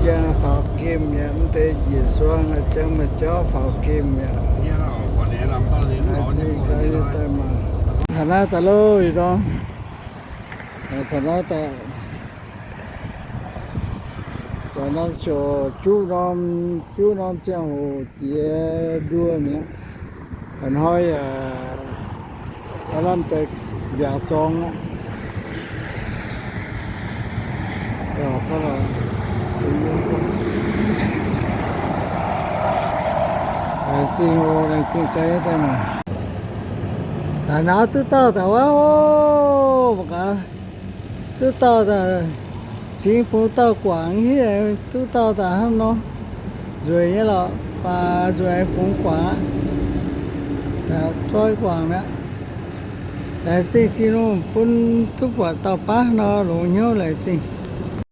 Jang faaux gemh mi'aqv, mv deix njiec suang jang maaih jauv faaux gemh mi'aqv. Taux naaiv daaih loh, ih ndorm. Taux naaiv daaih, daaih norm ziangh, juqv norm, juqv norm ziangh hoc jiex nduoh mi'aqv. Hnoi yaac lamh deix mbiaangx zorng aqv. Laengz zingh oc, laengz zingh gaax daaih maah. Saax naaiv duqv dauh daaih wuov oc, mangc gaax. Duqv dauh daaih, cingx bungx dauh guangc hiev, duqv dauh daaih hnangv nor. Nzueic nyei lorqc, baac nzueic bungx guangc aqv. Zoi guangc mi'aqv. Laengz zingh Tin-Hungh bun duqv buatc dauh baav nor, longx hnyouv laengz zingh.